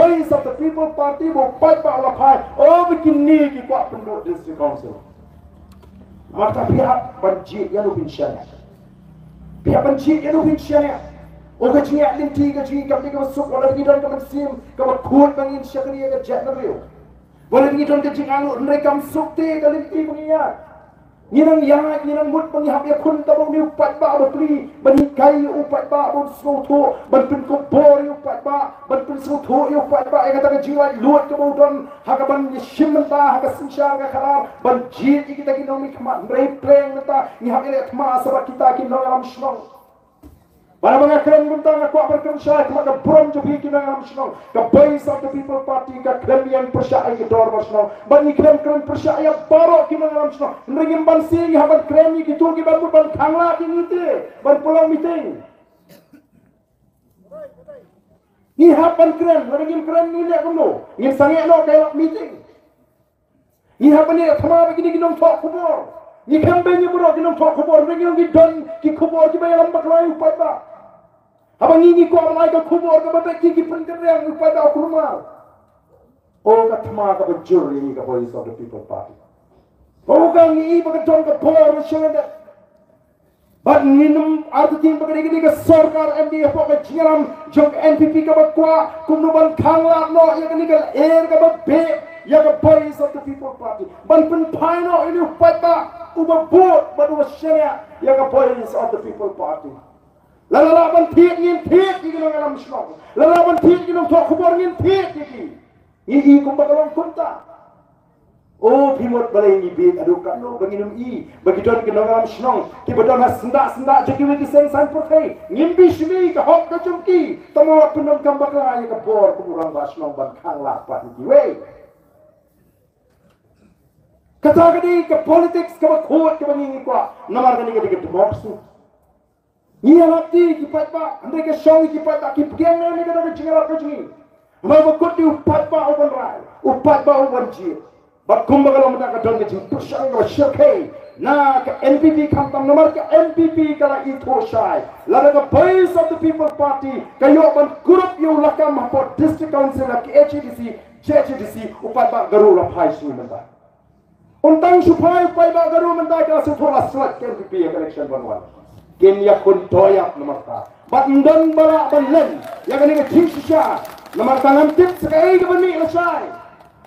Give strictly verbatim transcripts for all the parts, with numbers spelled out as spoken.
Voice of the People Party ba u paidbah u la phai. O ba kine ki kwah pynduh District Council. Namar ta phi hap ban jied ïa u pynshaniah. Phi hap ban jied ïa u pynshaniah. O ka jingïaid lynti ka jingim kam dei kaba suk, wat la ngi don ka mynsiem kaba khuid ba ngin shakri ïa ka jaitbynriew. Wat la ngi don ka jingangnud, hynrei kam suk te ka lynti ba ngi ïaid. Ngi nang ïaid, ngi nang mut ba ngi hap ïakhun tang ba une u paidbah ba plie, ban hikai ïa u paidbah ban sngewthuh, ban pynkhubor ïa u paidbah, ban pynsngewthuh ïa u paidbah ïa kata ka jinglaitluid kaba u don ha kaban ïashim mynta ha ka synshar ka khadar, ban jied ïa kita ki nongmihkhmat. Hynrei pleng mynta ngi hap ïaleh thma sa bad kita ki nongïalam shnong. Bad haba nga kren mynta nga kwah ban kren shai khmat ka burom jong phi ki nongïalam shnong. Ka Voice of the People Party ka khlem ïeng pyrshah ïa ki dorbar shnong. Bad ngi khlem kren pyrshah ïa baroh ki nongïalam shnong. Hynrei ngim banse, ngi hap ban kren ïa kito kiba mut ban khanglad ïa ngi te ban pynlong meeting. Ngi hap ban kren, lada ngim kren ngi leh kumno? Ngin sangeh noh ka ïalap meeting. Ngi hap ban ïaleh thma bad kine ki nongthoh khubor. Ngi khlem ban ïa baroh ki nongthoh khubor, hynrei ngi don ki khubor kiba ïalam bakla ïa u paidbah. Haba ngi, ngi kwah ban ai ka khubor kaba beit, ki, ki pynkynriah ïa u paidbah u kulmar. O ka thma kaba jur ïa ngi ka Voice of the People Party. Ba u ka ngi i ba ka don ka bor ba sha lyndet. Bad ngin ym artatien ba ka dei, ka dei ka sorkar M D A hapoh ka jingïalam jong ka N P P kaba kwah kumno ban khanglad noh ïa kane ka lyer kaba beh ïa ka Voice of the People Party. Ban pynphai noh ïa une u paidbah uba bud bad uba shaniah ïa ka Voice of the People Party. Lada lah ban thied ngin thied ïa ki nongïalam shnong. Lada lah ban thied ïa ki nongthoh khubor ngin thied ïa ki. Ngi i kumba ka long kumta. O, phi mut balei ngi bieit haduh katno ba ngin ym i ba ki don ki nongïalam shnong kiba don ha syndah syndah jong kiwei ki seng saiñ pyrthei. Ngim bishni, ka hok ka jong ki. Tang wat pyndonkam bakla ïa ka bor kum u rangbah shnong ban khanglad pat ïa kiwei. Kata ka dei ka politics kaba khuid kaba ngi, ngi kwah. Namar kane ka dei ka democracy. Ngi ïalap te ki paidbah, hynrei ka shong ki paidbah ki pdiang ne ne ka dei ka jingïalap ka jong ngi. Namar ba kut dei u paidbah u ban rai, u paidbah u ban jied. Bad kumba ka long mynta ka don ka jingpyrshang kaba shyrkhei na ka N P P khamtam, namar ka N P P ka la ithuh shai. Lada ka Voice of the People Party ka ïoh ban kurup ïa u lakam hapoh District Council, ha K H A D C, J H A D C, u paidbah Garo u la phai shuh mynta. Un tang shu phai u paidbah Garo mynta, ka la shu thoh la slot ka N P P ïa ka election ban wan. Kin ïakhun doh ïap namar ta. Bad ym don ba lah ban len ïa kane ka jingshisha. Namar ta ngam tip sa kaei kaban mih lashai.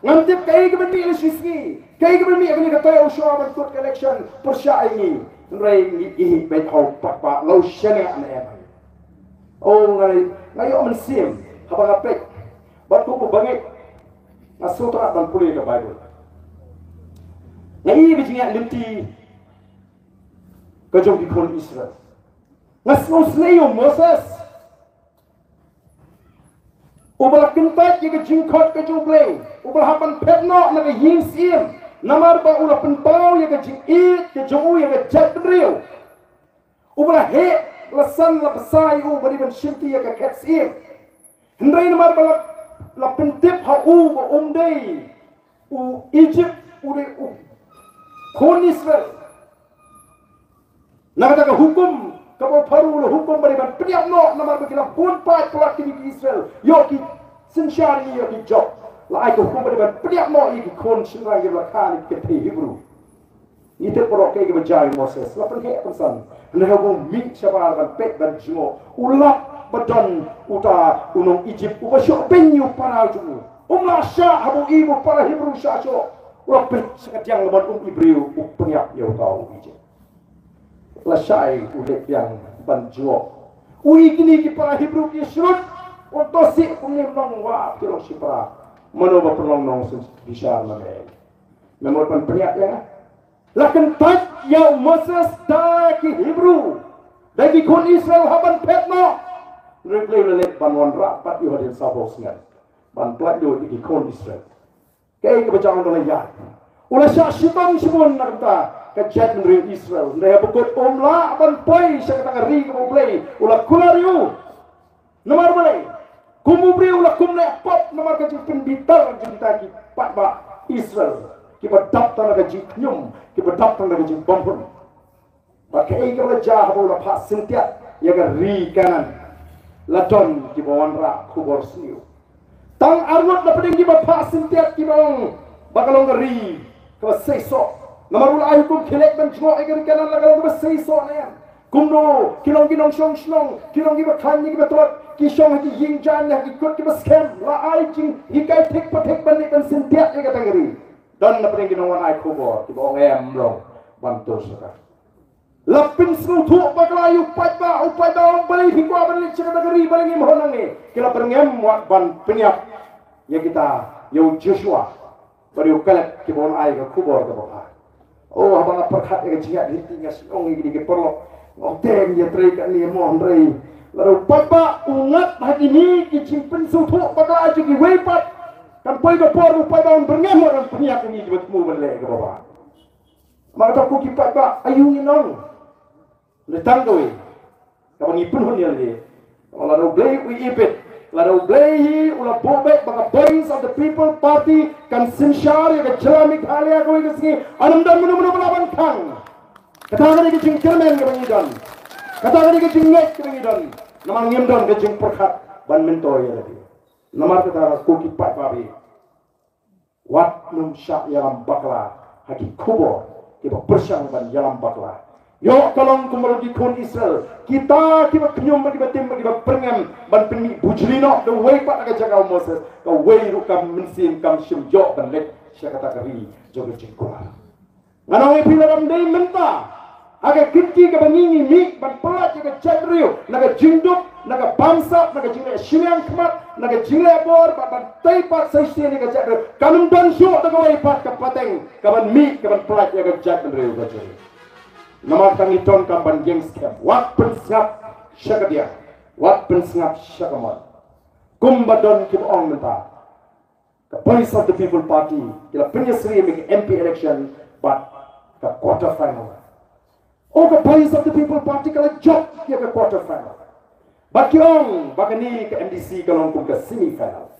Ngam tip kaei kaban mih lashisngi. Kaei kaban mih ïa kane ka taïew shuwa ban kut ka election pyrshah ïa ngi. Hynrei ngi ïehnoh beit ha u paidbah la u shaniah ne em. O, nga, nga ïoh mynsiem haba nga peit. Bad kumba nga ngeit, nga sngewtynnat ban pule ka Baibl. Nga ïohi ka jingïaid lynti ka jong ki khun Israel. Nga sngewsynei ïa u Moses, uba la kyntait ïa ka jingkhot ka jong U Blei, uba la hap ban phet noh na ka ïing syiem, namar ba u la pynpaw ïa ka jingïeit ka jong u ïa ka jaitbynriew. Uba la heh, la san, la bsa ïa u ba dei ban shimti ïa ka khet syiem. Hynrei namar ba la, la pyntip ha u ba um dei u Ijipt, u dei u khun Israel. Na kata ka hukum kaba u Pharaoh u la hukum ba dei ban pynïap noh, namar ba ki la bun paid palat kine ki Israel. Ïoh ki synshar ïa ki, ïoh ki jop. La ai ka hukum ba dei ban pynïap noh ïa ki khun shynrang kiba la kha na ki kynthei Hebru. Ngi tip baroh kaei kaba jia ïa u Moses, la pynheh pynsan. Hynrei haba u mih shabar ban peit ban jngoh, u lap ba don uta u nong Ijipt uba shoh beiñ ïa u para jong u. Um lah shah haba u i ba u para Hebru shah shoh. U la peit sha ka diang, namar um i briew, u pynïap ïa uta u Ijipt. Lashai u leit biang ban jngoh. U i kine ki para Hebru ki shrut, u to sih, u ngim nong, wa ki long shipara. Mano ba pynlong nong sngewbishar ma me? Me mut ban pynïap ïa nga? La kyntait ïa u Moses da ki Hebru, da ki khun Israel hap ban phet noh. Hynrei U Blei u la leit ban wanrah pat ïa u hadien sawphew snem ban pyllait lut ïa ki khun Israel. Kaei kaba jia, u la ïaid, u la shah shitom shibun na ka bynta ka jaitbynriew Israel. Hynrei haba kut um lah ban poi sha kata ka ri kaba U Blei u la kular ïa u. Namar balei? Kum u briew u la kum leh pop namar ka jingpynbitar jong kita ki paidbah Israel, kiba dap tang na ka jingkhñium, kiba dap tang na ka jingbymhun. Bad kaei kaba la jia haba u la phah syntiat ïa ka ri Kanaan? La don kiba wanrah khubor sniew. Tang arngut na pdeng kiba phah syntiat kiba ong ba ka long ka ri kaba seisoh. Namar u la ai hukum khie leit ban jngoh ïa ka ri Kanaan la ka long kaba seisoh ne em. Kumno ki long ki nongshong shnong, ki long kiba khlaiñ ne kiba tlot, ki shong ha ki ïing jaiñ ne ha ki kut kiba skhem. La ai jinghikai thik pa thik ban leit ban syntiat ïa kata ka ri. Don na pdeng ki nongwan ai khubor kiba ong em long ban tur sha ka. La pynsngewthuh bakla ïa u paidbah, u paidbah ong balei phi kwah ban leit sha kata ka ri, balei ngim hon nangne. Ki la byrngem wat ban pynïap ïa kita, ïa u Joshua bad ïa u Kaleb kiba wan ai ka khubor kaba bha. O, haba nga pyrkhat ïa ka jingïaid lynti nga sngew ïa kine ki paralok. Nga ong, te ïa trei kane mo, hynrei lada u paidbah u ngat ha kine ki jingpynsngewthuh bakla jong kiwei pat, kan poi ka por u paidbah un byrngem wat ban pynïap ïa ngi kiba thmu ban leh kaba bha. Namar kata ko ki paidbah, aïu ngin ong? Hynrei tang kawei kaba ngi pynhun ïa lade, lada U Blei u ïeit bad lada U Blei hi u la buh beit ba ka Voice of the People Party kan synshar ïa ka jylla Meghalaya kawei ka sngi, ym don mano mano ba lah ban khang. Kata ka dei ka jingkyrmen kaba ngi don. Kata ka dei ka jingngeit kaba ngi don. Namar ngim don ka jingpyrkhat ban myntoi ïa lade. Namar kata ko ki paidbah, wat nym shah ïalam bakla ha ki khubor kiba pyrshang ban ïalam bakla. Ïoh, ka long kumba la ki khun Israel, kita kiba khñium bad kiba tim bad kiba byrngem ban pynmih bujli noh da uwei pat ha ka jaka u Moses, kawei ruh ka mynsiem kam shym ïoh ban leit sha kata ka ri jong ka jingkular. Ngan ong ïa phi, lada ym dei mynta ha ka kynti kaba ngi ngi mih ban pyllait ïa ka jaitbynriew na ka jingduk, na ka bamsap, na ka jingleh shiliang khmat, na ka jingleh bor, bad ban tei pat sa shisien ïa ka jaitbynriew, kan ym don shuh da kawei pat ka pateng kaban mih kaban pyllait ïa ka jaitbynriew ka jong ngi. Namar kata ngi donkam ban ïeng skhem, wat pynsngap sha ka diang, wat pynsngap sha ka mon. Kumba don kiba ong mynta, ka Voice of the People Party ki la pynïasyriem ïa ka M P election bad ka quarter final. O, ka Voice of the People Party ka la jop ïa ka quarter final. Bad ki ong ba kane ka M D C ka long kum ka semi final.